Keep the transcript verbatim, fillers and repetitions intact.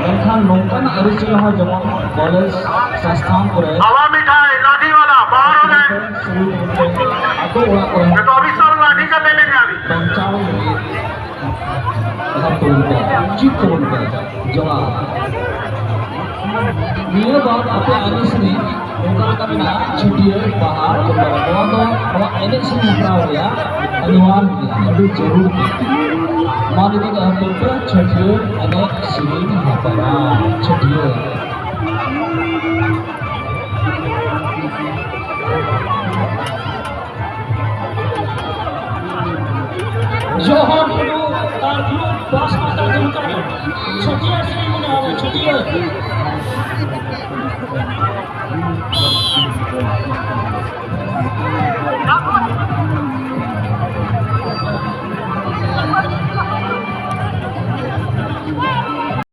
ᱢᱮᱱᱠᱷᱟᱱ ᱱᱚᱝᱠᱟᱱᱟᱜ ᱟᱹᱨᱤᱪᱟᱹᱞᱤ ᱦᱚᱸ ᱡᱮᱢᱚᱱ ᱠᱚᱞᱮᱡᱽ ᱥᱚᱝᱥᱛᱷᱟᱱ ᱠᱚᱨᱮ ᱟᱵᱚ ᱢᱤᱫᱴᱟᱝ ᱞᱟᱴᱷᱤ ᱵᱟᱞᱟ ᱵᱟᱦᱟᱨ ᱨᱮ ᱥᱩᱨ ᱠᱟᱛᱮ ᱟᱛᱳ ᱚᱲᱟᱜ ᱠᱚᱨᱮ ᱱᱤᱛᱚᱜ ᱟᱹᱵᱤᱱ ᱥᱟᱶ ᱞᱟᱴᱷᱤ ᱠᱟᱛᱮ ᱞᱮ ᱧᱟᱢ᱾ ᱵᱟᱧᱪᱟᱣ ᱞᱟᱹᱜᱤᱫ ᱡᱟᱦᱟᱸ ᱠᱚ ᱢᱮᱛᱟᱜᱼᱟ, ᱪᱮᱫ ᱠᱚ ᱢᱮᱛᱟᱜᱼᱟ? ᱡᱚᱲᱟᱣ᱾ ᱱᱤᱭᱟᱹ ᱵᱟᱨ ᱟᱯᱮ ᱟᱹᱨᱤᱪᱟᱹᱞᱤ ᱱᱚᱝᱠᱟ ᱞᱮᱠᱟ ᱢᱮᱱᱟᱜᱼᱟ, ᱪᱷᱟᱹᱴᱭᱟᱹᱨ, ᱵᱟᱦᱟ, ᱠᱤᱝᱵᱟ ᱱᱚᱣᱟ ᱫᱚ ᱱᱚᱣᱟ ᱮᱱᱮᱡ ᱥᱮᱨᱮᱧ ᱦᱮᱯᱨᱟᱣ ᱨᱮᱭᱟᱜ ᱟᱹᱰᱤ ᱢᱟᱨᱟᱝ ᱜᱮᱭᱟ, ᱟᱹᱰᱤ ᱡᱟᱹᱨᱩᱲ ᱜᱮᱭᱟ᱾ ᱢᱟ ᱱᱤᱛᱚᱜ ᱫᱚ ᱮᱦᱚᱵ ᱛᱟᱵᱚᱱ ᱯᱮ ᱪᱷᱟᱹᱴᱭᱟᱹᱨ ᱮᱱᱮᱡ ᱥᱮᱨᱮᱧ ᱦᱮᱯᱨᱟᱣ᱾ ᱪᱷᱟᱹᱴᱭᱟᱹᱨ᱾ ᱡᱚᱦᱟᱨ ᱴᱩᱰᱩ ᱟᱨ ᱜᱨᱩᱯ ᱵᱟᱥ ᱯᱟᱦᱴᱟ ᱥᱮᱱ ᱠᱷᱚᱱ ᱪᱷᱟᱹᱴᱭᱟᱹᱨ ᱥᱮᱨᱮᱧ ᱢᱚᱱᱮ ᱦᱚᱭ ᱪᱷᱟᱹᱴᱭᱟᱹᱨ᱾